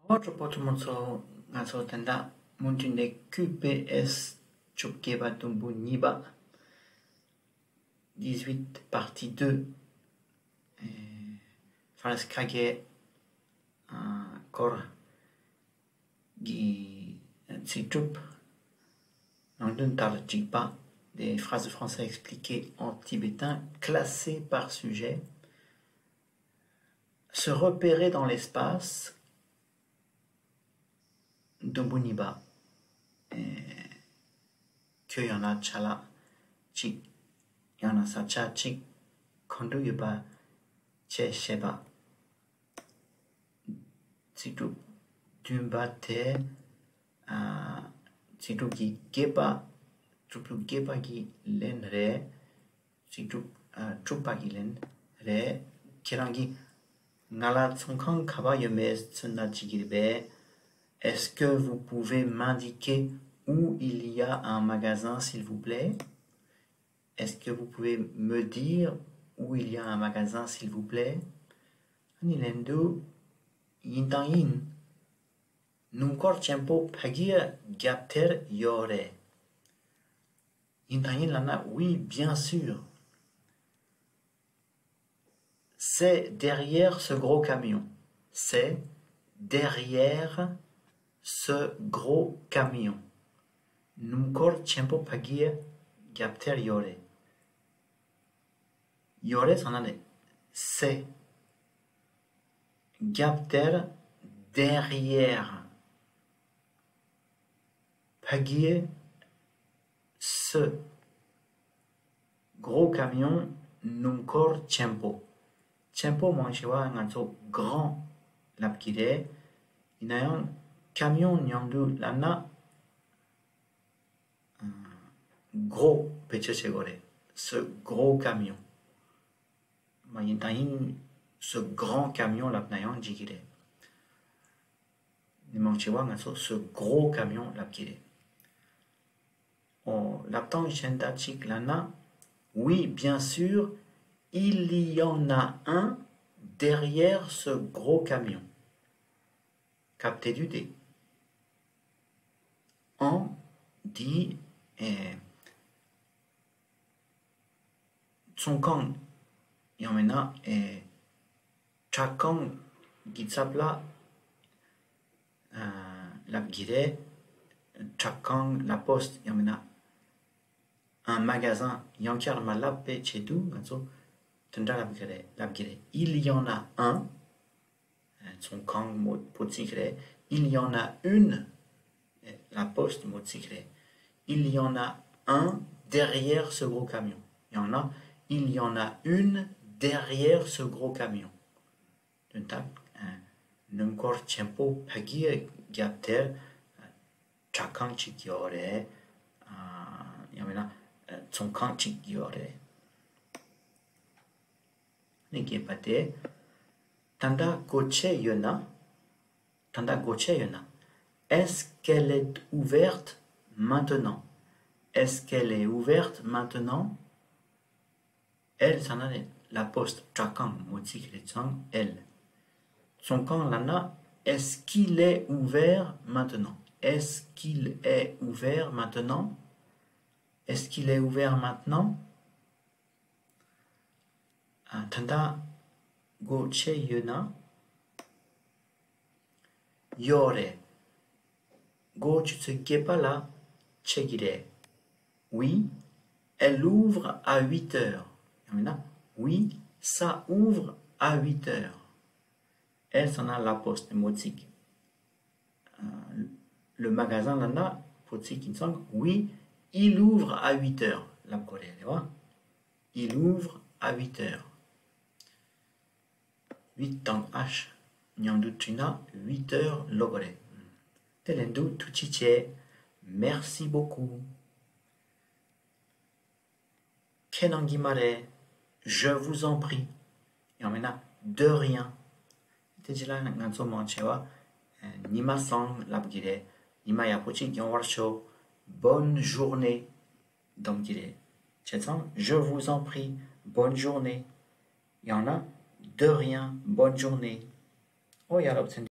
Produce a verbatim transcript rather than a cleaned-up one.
ཨོ་གྲོགས་པོ་ཐུ་མོ་ཚོ། ང་ཚོ་ད་ལྟ་སྨོན་འདུན་གནས་ཀུ་པེ་ཨེས་བཅོ་བརྒྱད་པ་དུམ་བུ་གཉིས་པ། dix-huit partie deux། ཨེ། ཧྥ་རན་སི་ཁ་སྐད་ཨ་སྐོར་གྱི་ཚིག་གྲུབ། ནང་དོན་དག་ལ་དྲིས་པ། Des phrases de français expliquées en tibétain, classées par sujet. Se repérer dans l'espace. དུམ་བུ་གཉིས་པ། ཨེ། ཁྱོད་ཡང་ན་ཅ་ལག་ཅིག་ཡང་ན་ས་ཆ་ཅིག་གང་དུ་ཡོད་པ་ཁྱེད་ཤེས་པ། ཚིག་གྲུབ་བདུན་པ་དེ། ཨ། ཚིག་གྲུབ་ཀྱི་བརྒྱད་པ། ཚིག་གྲུབ་བརྒྱད་པ་གི་ལན་རེད། ཚིག་གྲུབ། ཨ། དྲུག་པ་གི་ལན་རེད། ཁྱེད་རང་གིས་ང་ལ་ཚོང་ཁང་ག་པར་ཡོད་མེད་མཚོན་ན་ཅིག་གི་རེད་པས། Est-ce que vous pouvez m'indiquer où il y a un magasin, s'il vous plaît? Est-ce que vous pouvez me dire où il y a un magasin, s'il vous plaît? ཨ་ནི་ལན་དུ། ཡིན་དང་ཡིན། སྣུམ་འཁོར་ཆེན་པོ་ཕ་གིའི་རྒྱབ་ཐེར་ཡོད་རེད། ཡིན་དང་ཡིན་ལབ་ན། Oui, bien sûr. C'est derrière ce gros camion. C'est derrière ce gros camion. སྣུམ་འཁོར་ཆེན་པོ་ཕ་གིའི་རྒྱབ་ཐེར་ཡོད་རེད། ཡོད་རེད་ཟེར་ན་ནི། C'est རྒྱབ་ཐེར། Derrière ཕ་གིའི། Ce gros camion སྣུམ་འཁོར་ཆེན་པོ། ཆེན་པོ་མང་ཆེ་བ་ང་ཚོ་grand ལབ་ཀྱི་རེད། ཡིན་ན་ཡང་camion མཉམ་དུ་ལབ་ན། gros བེད་སྤྱོད་བྱེད་དགོས་རེད། Ce gros camion། མ་ཡིན་དང་ཡིན། Ce grand camion ལབ་ན་ཡང་འགྲིག་གི་རེད། ནི་མང་ཆེ་བ་ང་ཚོ་ce gros camion ལབ་ཀྱི་རེད། ཨོ། ལབ་སྟངས་གཞན་དག་ཅིག་ལབ་ན། Oui, bien sûr, il y en a un derrière ce gros camion. སྐབས་དེ་དུས་དེ། un འདི། ཨེ། ཚོང་ཁང་ཡང་མིན་ན། ཨེ། དྲ་ཁང་གི་ཚབ་ལ། ཨ། ལབ་ཀྱི་རེད། དྲ་ཁང་། La poste ཡང་མིན་ན། Un magasin ཡང་བསྐྱར་མ་ལབ་པའི་ཆེད་དུ་ང་ཚོ་དེ་འདྲ་ལབ་ཀྱི་རེད། ལབ་ཀྱི་རེད། Il y en a un. ཚོང་ཁང་མོ་བོད་ཚིག་རེད། Il y en a une. La poste མོ་བོད་ཚིག་རེད། Il y en a un derrière ce gros camion. ཡང་ན། Il y en a une derrière ce gros camion. དོན་དག་ཨ། སྣུམ་འཁོར་ཆེན་པོ་ཕ་གིའི་རྒྱབ་དེར། ཨ། དྲ་ཁང་གཅིག་ཡོད་རེད། ཨ། ཡང་མིན་ན། ཨ། ཚོང་ཁང་གཅིག་ཡོད་རེད། ནི་བརྒྱད་པ་དེ། ད་ལྟ་སྒོ་ཕྱེ་ཡོད་ན། ད་ལྟ་སྒོ་ཕྱེ་ཡོད་ན། Est-ce qu'elle est ouverte maintenant? Est-ce qu'elle est ouverte maintenant? Elle ཟེར་ན་ནི་La Poste དྲ་ཁང་མོ་བོད་ཚིག་རེད་ཙང་། Elle. ཚོང་ཁང་ལབ་ན། Est-ce qu'il est ouvert maintenant? Est-ce qu'il est ouvert maintenant? Est-ce qu'il est ouvert maintenant? ཨ། ད་ལྟ་སྒོ་ཕྱེ་ཡོད་ན། ཡོད་རེད། སྒོ་ཆུ་ཚོད་བརྒྱད་པ་ལ་ཕྱེ་གི་རེད། Oui, elle ouvre à huit heures. ཡང་མིན་ན། Oui, ça ouvre à huit heures. Elle ཟེར་ན་La Poste མོ་བོད་ཚིག་ཨ། Le magasin ལབ་ན་བོད་ཚིག་ཡིན་ཙང་། Oui, il ouvre à huit heures ལབ་དགོས་རེད། རེད་བ། Il ouvre à huit heures. Huit དང་ཨ་མཉམ་དུ་བྲིས་ན་huit heures ལབ་དགོས་རེད། དེ་ལན་དུ་ཐུགས་རྗེ་ཆེ། Merci beaucoup. ཁྱེད་གནང་གི་མ་རེད། Je vous en prie. ཡང་མིན་ན། De rien. དེ་རྗེས་ལ་ང་ཚོ་མང་ཆེ་བ། ཨ། ཉི་མ་བཟང་ལབ་ཀྱི་རེད། ཉི་མ་ཡག་པོ་ཅིག་ཡོང་བར་ཤོག Bonne journée འདོན་གྱི་རེད། བྱས་ཙང་། Je vous en prie, bonne journée. ཡང་ན། De rien, bonne journée. ཨོ་ཡ། རོབ་ཚན།